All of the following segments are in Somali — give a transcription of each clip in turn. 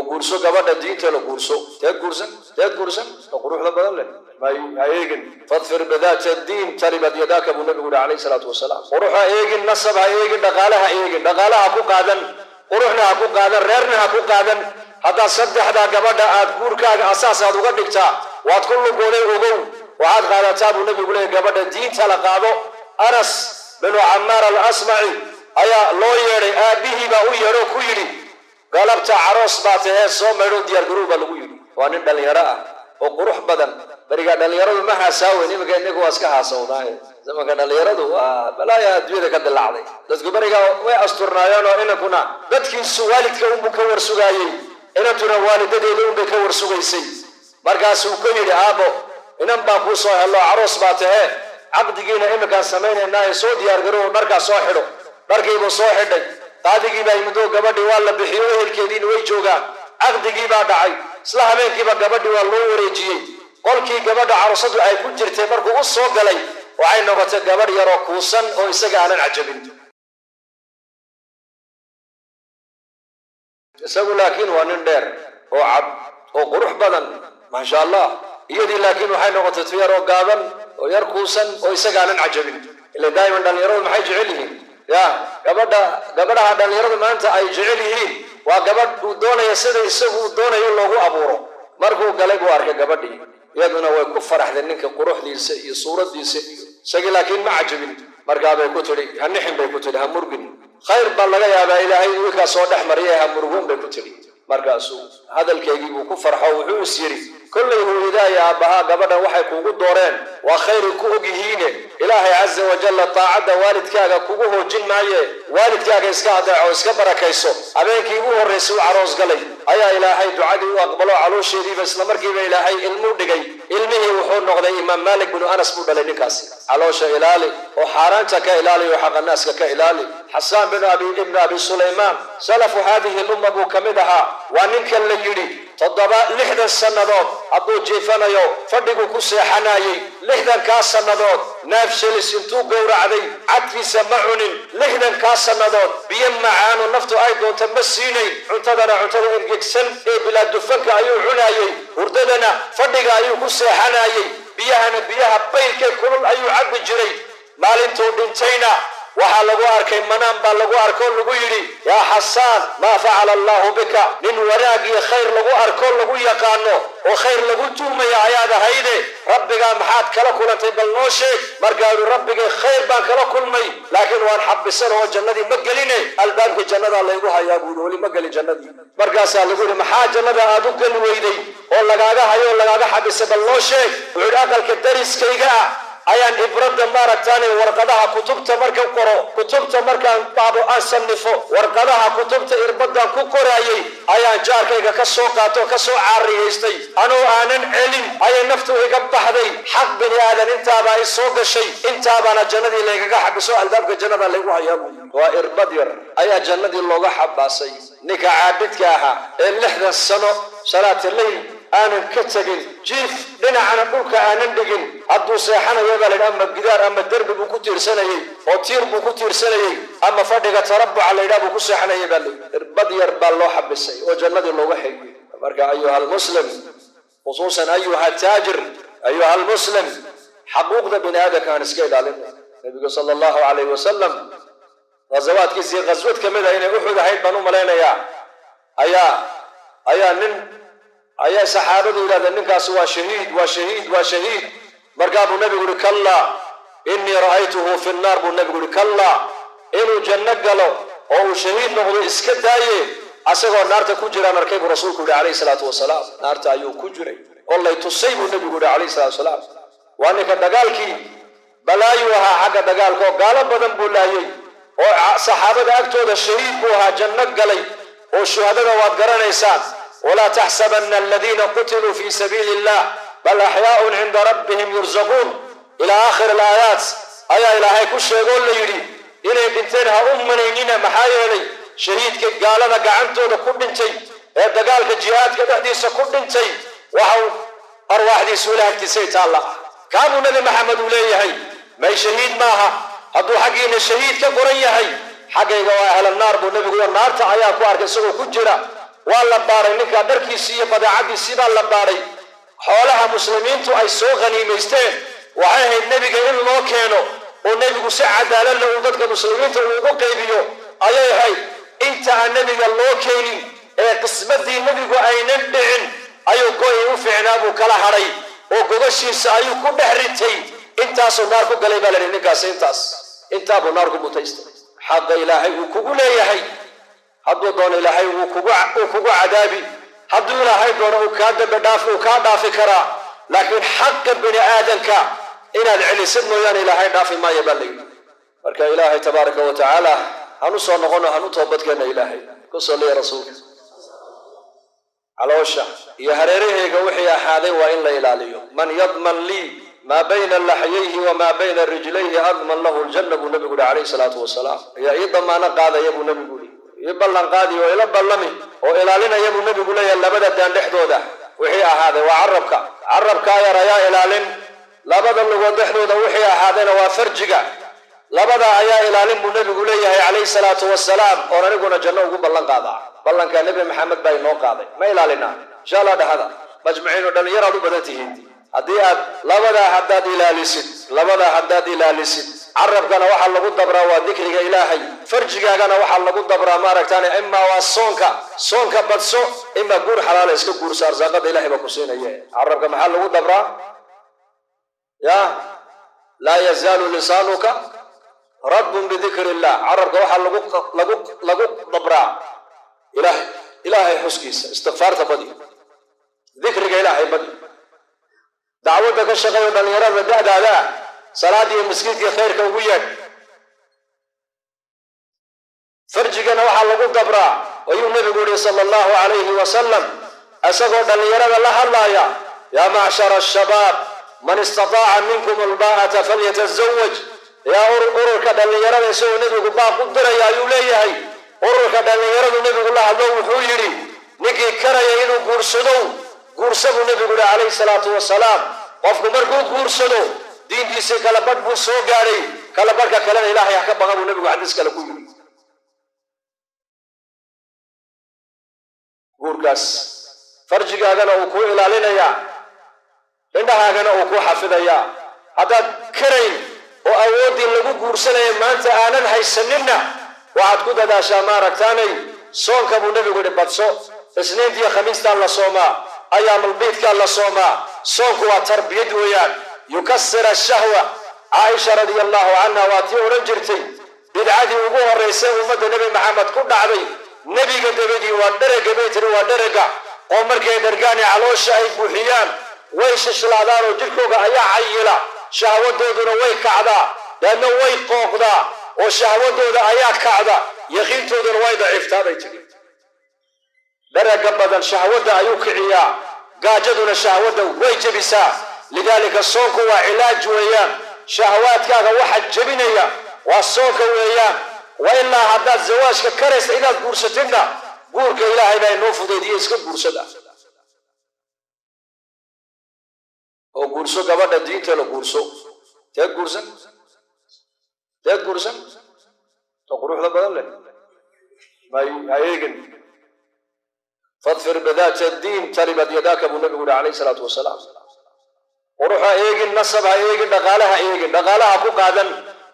Guurso gabadha diinta la guurso. Teed guursan, teed guursan oo quruxda badan leh may ha eegin. "Fadfir bidaati diin taribad yadaaka," buu nabigu yihi calayhi salaatu wasalaam. Qurux ha eegin, nasab ha eegin, dhaqaale ha eegin. Dhaqaale ha ku qaadan, quruxna ha ku qaadan, reerna ha ku qaadan. Haddaad saddexdaa gabadha aad guurkaaga asaas aad uga dhigtaa, waad ku lugooday, ogow. Waxaad qaadataa buu nabigu leeyay gabadha diinta la qaado. Anas binu Camaar Alasmaci ayaa loo yeedhay. Aabbihii baa u yeedho, ku yidhi, "Galabta caroos baa tahee, soo maydho, diyaargarow," baa lagu yidhi. Waa nin dhallinyaro ah oo qurux badan. Berigaa dhallinyaradu ma haasaaweyn, iminka inagu waa iska haasawdaaye. Zamanka dhallinyaradu waa balaaya adduunyada ka dilaacday. Dadku berigaa way asturnaayeen oo inankuna dadkiisu waalidka unbuu ka warsugaayey, inantuna waalidadeeda unbay ka warsugaysay. Markaasuu ku yidhi, "Aabbo, inan baa kuu soo hello, caroos baa tahee, caqdigiina iminkaan samaynaynaaye, soo diyaargarow, dharkaa soo xidho." Dharkiibuu soo xidhay. Qaadigii baa yimid oo gabadhii waa la bixiyo, ehelkeediina way joogaan. Caqdigii baa dhacay. Isla habeenkiiba gabadhii waa loo wareejiyey. Qolkii gabadha caruusadu ay ku jirtay markuu u soo galay, waxay noqotay gabadh yaroo kuusan oo isaga aanan cajabin. Isagu laakiin waa nin dheer oo cad oo qurux badan, maasha Allah. Iyadii laakiin waxay noqotay tu yar oo gaaban oo yar kuusan oo isaga aanan cajabin. Ila daa'iman dhallinyaradu maxay jecel yihiin? Ya gabadha, gabadhaha dhallinyaradu maanta ay jecel yihiin waa gabadh uu doonaya sida isagu uu doonayo loogu abuuro. Markuu galay buu arkay gabadhii, iyaduna way ku faraxday ninka quruxdiisa iyo suuraddiisa iyo isagii, laakiin ma cajabin. Markaa bay ku tidhi, "Ha nixin," bay ku tidhi, "ha murgin, khayr baa laga yaabaa Ilaahay wiilkaa soo dhex mariya, ha murugun," bay ku tidhi. Markaasuu hadalkeygii buu ku farxo. Wuxuu is yidhi, "Kollay hooyadaaya aabbahaa gabadhan waxay kuugu dooreen waa khayray ku og yihiine. Ilaahay casa wajalla taacadda waalidkaaga kugu hoojin maaye, waalidkaaga iska adeeco, iska barakayso." Habeenkii ugu horraysay u caroos galay ayaa Ilaahay ducadii u aqbalo. Caloosheediiba isla markiiba Ilaahay ilmuu dhigay. Ilmihii wuxuu noqday Imaam Maalik binu Anas buu dhalay ninkaasi. Caloosha ilaali oo xaaraanta ka ilaali oo xaqanaaska ka ilaali. Xasaan bin abi ibnu Abi Sulaymaan salafu haadihi lumma buu ka mid ahaa. Waa ninkan la yidhi 60 sannadood hadduu jiifanayo fadhigu ku seexanayey. 60-kaa sannadood neef shilis intuu gowracday cadkiisa ma cunin. 60-kaa sannadood biyo macaano naftu ay doonto ma siinayn. Cuntadana cuntada engegsan ee bilaa dufanka ayuu cunayey. Hurdadana fadhiga ayuu ku seexanayey. Biyahana biyaha baylkee kulul ayuu cabbi jiray. Maalintuu dhintayna waxaa lagu arkay, manaan baa lagu arko, lagu yidhi, "Yaa Xasaan, maa facala Allahu bika? Nin wanaag iyo khayr lagu arko, lagu yaqaano oo khayr lagu tuhmaya ayaad ahayde, Rabbigaa maxaad kala kulantay? Bal noo sheeg." Markaa yidhi, "Rabbigay khayr baan kala kulmay, laakiin waan xabisan oo jannadii ma geline, albaabkii jannadaa laygu hayaa," buu yidhi, "weli ma gelin jannadii." Markaasaa lagu yidhi, "Maxaa jannada aad u geli weyday oo lagaaga hayo oo lagaaga xabisay? Bal noo sheeg." Wuxuu yidhi, "Aqalka dariskayga ah ayaan ibradda maaragtaane warqadaha kutubta markan qoro, kutubta markaan baabo aan sanifo, warqadaha kutubta irbadan ku qoraayey ayaan jaarkayga ka soo qaato, ka soo caariyaystay. Anoo aanan celin ayay naftu iga baxday. Xaq bini aadan intaabaa i soo gashay, intaabaana jannadii laygaga xabiso, albaabka jannada laygu hayaa," buu. Waa irbad yar ayaa jannadii looga xabaasay ninka caabidka ahaa ee 60 sano salaata leyl aanan ka tegin, jiif dhinacana dhulka aanan dhigin. Hadduu seexanayo baa laydhaha ama gidaar ama derbi buu ku tiirsanayey oo tiir buu ku tiirsanayey, ama fadhiga tarabuca laydhaha buu ku seexanayay baa layidhi. Irbad yar baa loo xabisay oo jannadii looga xigiyey. Marka ayuha almuslim, khusuusan ayuha taajir, ayuha almuslim, xaquuqda bini aadamka aan iska ilaalino. Nabigu sala Allahu calayhi wasalam ghazawaadkiisii ghaswad ka mid a, inay Uxud ahayd baan u malaynayaa, ayaa nin ayaa saxaabadu yidhahdeen, "Ninkaasi waa shahiid, waa shahiid, waa shahiid." Markaa buu nabigu yihi, "Kallaa, innii ra'aytuhu fi nnaar," buu nabigu yihi. "Kallaa, inuu janno galo oo uu shahiid noqdo iska daaye, asagoo naarta ku jiraan arkay," buu rasuulku yihi calayhi salaatu wasalaam. Naarta ayuu ku jiray oo lay tusay, buu nabigu yihi calayhi salaatu wasalaam. Waa ninka dagaalkii balaayuu ahaa, xagga dagaalka oo gaalo badan buu laayey oo saxaabada agtooda shahiid buu ahaa, janno galay oo shuhadada waad garanaysaan. Walaa taxsabana aladiina qutiluu fi sabiili illah bal axyaaun cinda rabbihim yurzaquun, ila aakhir alaayaat ayaa Ilaahay ku sheegoo la yidhi inay dhinteen ha u manaynina. Maxaa yeelay shahiidka gaalada gacantooda ku dhintay ee dagaalka jihaadka dhexdiisa ku dhintay, waxau arwaaxdiisu Ilaah agtiisay taalla. Kaabuu Nabi Maxamed uu leeyahay, may shahiid maaha. Hadduu xaggiina shahiid ka qoran yahay, xaggayga waa ahla naar, buu nabigu. Naarta ayaa ku arkay isagoo ku jira. Waa la baaray ninkaa, dharkiisii iyo badeecadiisii baa la baaray. Xoolaha muslimiintu ay soo khaniimaysteen waxay ahayd nebiga in loo keeno oo nebigu si cadaaladla uu dadka muslimiinta uu ugu qaybiyo ayay ahayd. Inta aan nebiga loo keenin ee qismadii nebigu aynan dhicin ayuu goy u fiicnaa buu kala hadhay oo gogashiisa ayuu ku dhex ritay. Intaasuu naar ku galay baa la yihi ninkaasi, intaas intaabuu naar ku mutaystay. Xaqa Ilaahay uu kugu leeyahay, hadduu doono Ilaahay uu kugu cadaabi, hadduu Ilaahay doono uu kaa dambi dhaaf, uu kaa dhaafi karaa, laakiin xaqa bini aadanka inaad celisid mooyaane Ilaahay dhaafi maayo baa la yidhi. Marka Ilaahay tabaaraka wa tacaala hanu soo noqono, hanu toobadkeenna, Ilaahay ku salliya rasuulka. Caloosha iyo hareerahayga wixii ahaaday waa in la ilaaliyo. Man yadman lii maa bayna laxyayhi wamaa bayna rijlayhi adman lahu ljanna, buu nabigu yihi calayhi salaatu wasalaam. Ayaa ii damaano qaadaya, buu nabigu yihi, ii ballan qaadiyo oo ila ballami oo ilaalinaya, buu nabigu leeyahay, labada daan dhexdooda wixii ahaaday. Waa carabka, carabkaa yar ayaa ilaalin. Labada lugood dhexdooda wixii ahaadayna waa farjiga. Labada ayaa ilaalin, buu nabigu leeyahay calayhi salaatu wasalaam, oon aniguna janno ugu ballan qaadaa. Ballankaa Nebi Maxamed baa inoo qaaday. Ma ilaalinaa? Insha Allah dhahada majmuciinu, dhallinyaraad u badan tihiin. Haddii aad labadaa haddaad ilaalisid, labadaa haddaad ilaalisid, carabkana waxaa lagu dabraa waa dikriga Ilaahay, farjigaagana waxaa lagu dabraa maaragtaan imaa waa soonka, soonka badso, imaa guur xalaala iska guurso, arsaaqada Ilahay baa ku siinaya. Carabka maxaa lagu dabraa? Ya laa yazaalu lisaanuka radbun bidikri illah. Carabka waxaa lagu lagu lagu dabraa ilahay Ilaahay xuskiisa, istikfaarta badi, dikriga Ilaahay badi, dacwadda ka shaqeeyo dhallinyarada da'daada salaad iyo maskiidkii khayrka ugu yeedh. Farjigana waxaa lagu dabraa, ayuu nabigu yihi sala allahu calayhi wasalam isagoo dhallinyarada la hadlaaya: yaa macshara ashabaab, man istataaca minkum albaa'ata falyatazawaj. Yaa ururka dhallinyarada, isagoo nebigu baaq u diraya ayuu leeyahay, ururka dhallinyaradu nebigu la hadlo wuxuu yidhi: ninkii karaya inuu guursadow guursa, buu nebigu yihi calayhi salaatu wasalaam. Qofku markuu guursado diintiisii kala badh buu soo gaadhay, kala badhka kalena Ilaahay ha ka baqa, buu nebigu xadiis kale ku yidhi. Guurkaas farjigaagana uu kuu ilaalinayaa, indhahaagana uu kuu xafidayaa. Haddaad karayn oo awooddii lagu guursanaya maanta aanan haysaninna, waxaad ku dadaashaa maaragtaanay soonka, buu nebigu yihi, badso. Isniintiiyo khamiistaa la soomaa, ayaamalbiidkaa la soomaa. Soonku waa tarbiyad weeyaan, yukasir ashahwa. Caaisha radia allahu canha waa tii odhan jirtay: bidcadii ugu horraysay ummadda Nebi Maxamed ku dhacday nebiga dabadii waa dherega, bay tiri, waa dherega. Oo markay dhergaani caloosha ay buuxiyaan way shishlaadaan oo jidhkooga ayaa cayila, shahwadooduna way kacdaa, deedna way qooqdaa oo shahwadooda ayaa kacda, yaqiintooduna way daciiftaa, bay tiri. Dherega badan shahwadda ayuu kiciyaa, gaajaduna shahwadda way jebisaa. Lidaalika soonku waa cilaaj weeyaan, shahawaadkaaga waxa jebinaya waa soonka weeyaan. Wa ilaa haddaad zawaajka karaysa inaad guursatidna, guurka Ilaahay baa inoo fudaydiye, iska guursada oo guurso gabadha diinta la guurso. Teed guursan, teed guursan oo quruxda badan leh may ha eegin. Fadfir bidaati addiin taribad yadaaka, buu nabigu yihi calayhi salaatu wasalaam. Qurux ha eegin, nasab ha eegin, dhaqaale ha eegin. Dhaqaale ha ku qaadan,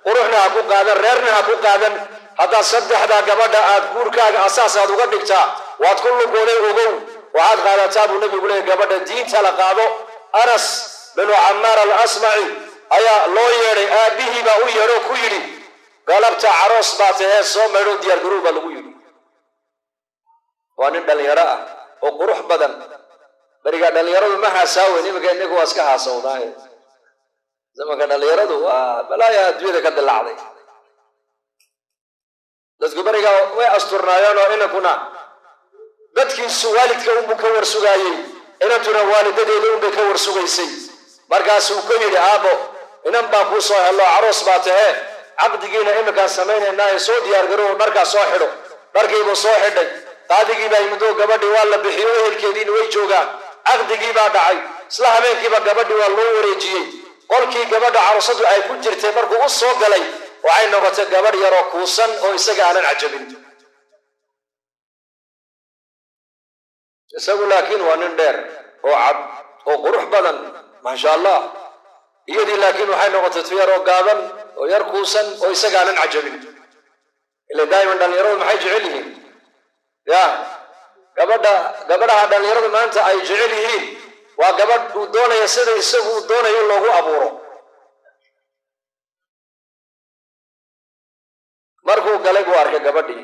quruxna ha ku qaadan, reerna ha ku qaadan. Haddaad saddexdaa gabadha aad guurkaaga asaas aad uga dhigtaa, waad ku lugooday, ogow. Waxaad qaadataa, buu nabigu leeyay, gabadha diinta la qaado. Anas binu Camaar Alasmaci ayaa loo yeedhay, aabbihii baa u yeedho ku yidhi: galabta caroos baa tahee, soo maydho, diyaargarow, baa lagu yidhi. Waa nin dhallinyaro ah oo qurux badan. Berigaa dhallinyaradu ma haasaaweyn, iminka inagu waa iska haasawdaaye. Zamanka dhallinyaradu waa balaaya adduunyada ka dilaacday. Dadku berigaa way asturnaayeen oo inankuna dadkiisu waalidka unbuu ka warsugaayey, inantuna waalidadeeda unbay ka warsugaysay. Markaasuu ku yidhi: aabbo, inan baan kuu soo hello, caroos baa tahee, caqdigiina iminkaan samaynaynaaye, soo diyaargarow, dharkaa soo xidho. Dharkiibuu soo xidhay. Qaadigii baa yimid oo gabadhii waa la bixiyo, ehelkeediina way joogaan. Caqdigii baa dhacay. Isla habeenkiiba gabadhii waa loo wareejiyey. Qolkii gabadha caruusadu ay ku jirtay markuu u soo galay, waxay noqotay gabadh yaroo kuusan oo isaga aanan cajabin. Isagu laakiin waa nin dheer oo cad oo qurux badan, maasha Allah. Iyadii laakiin waxay noqotay tu yar oo gaaban oo yar kuusan oo isagaanan cajabin. Ila daa'iman dhallinyaradu maxay jecel yihiin? Ya gabadha, gabadhaha dhallinyaradu maanta ay jecel yihiin waa gabadh uu doonaya sida isagu uu doonayo in loogu abuuro. Markuu galay buu arkay gabadhii,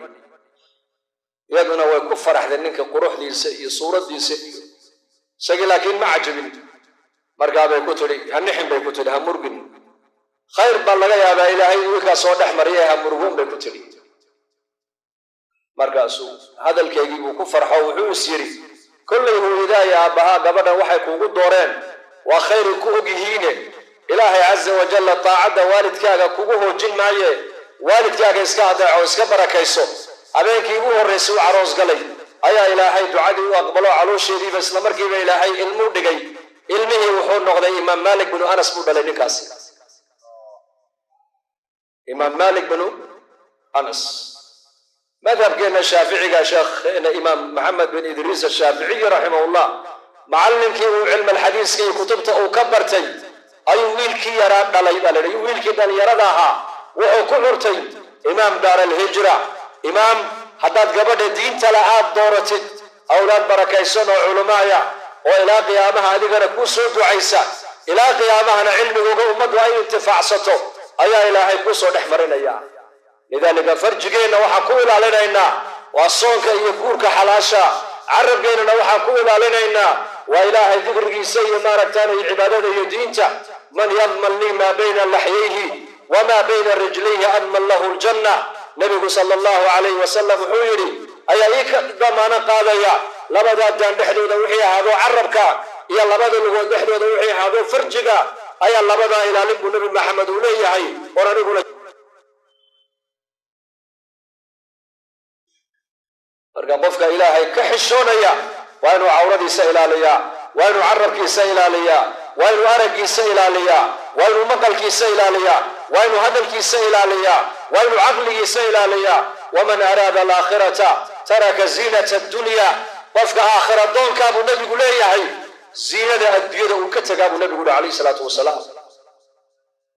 iyaduna way ku faraxday ninka quruxdiisa iyo suuraddiisa iyo isagii, laakiin ma cajabin. Markaa bay ku tidhi, ha nixin bay ku tidhi, ha murgin, khayr baa laga yaabaa Ilaahay wiilkaa soo dhex mariya, ha murugoon bay ku tidhi. Markaasuu hadalkeygii buu ku farxo, wuxuu is yidhi, kollay hooyadaa iyo aabbahaa gabadhan waxay kuugu dooreen waa khayray ku og yihiine, Ilaahay casa wajalla taacadda waalidkaaga kugu hoojin maaye, waalidkaaga iska adeeco, iska barakayso. Habeenkii ugu horraysay u caroos galay ayaa Ilaahay ducadii u aqbalo, caloosheediiba isla markiiba Ilaahay ilmuu dhigay. Ilmihii wuxuu noqday Imaam Maalik binu Anas buu dhalay ninkaasi, Imaam Maalik binu Anas. Madhabkeenna Shaaficiga, sheekheena Imaam Maxamed bin Idriis Ashaaficiyi raximahullah, macallinkii uu cilmalxadiiska iyo kutubta uu ka bartay ayuu wiilkii yaraa dhalay baa la yidhi. Wiilkii dhalinyarada ahaa wuxuu ku xurtay imaam daar alhijra. Imaam, haddaad gabadha diinta la aad dooratid, awlaad barakaysan oo culamaaya oo ilaa qiyaamaha adigana kuu soo ducaysa, ilaa qiyaamahana cilmigooga ummaddu ay intifaacsato ayaa Ilaahay kuu soo dhex marinaya. Lidaalika farjigeenna waxaan ku ilaalinaynaa waa soonka iyo guurka xalaasha. Carabkeennana waxaan ku ilaalinaynaa waa Ilaahay dikrigiisa iyo maaragtaan iyo cibaadada iyo diinta. Man yadman lii maa bayna laxyayhi wamaa bayna rijlayhi adman lahu ljanna, Nebigu sala allahu calayhi wasalam wuxuu yidhi, ayaa ii ka damaano qaadaya labadaa daan dhexdooda wixii ahaado carabka iyo labada lugood dhexdooda wixii ahaado farjiga ayaa labadaa ilaalin buu Nebi Maxamed uu leeyahay or aniguna. Marka qofka Ilaahay ka xishoonaya waa inuu cawradiisa ilaaliyaa, waa inuu carabkiisa ilaaliyaa, waa inuu araggiisa ilaaliyaa, waa inuu maqalkiisa ilaaliyaa, waa inuu hadalkiisa ilaaliyaa, waa inuu caqligiisa ilaaliyaa. Waman araada alaakhirata taraka ziinata addunya. Qofka aakhira doonkaa buu Nebigu leeyahay, ziinada adduunyada uu ka tagaa buu Nebigu yihi calayhi salaatu wasalaam.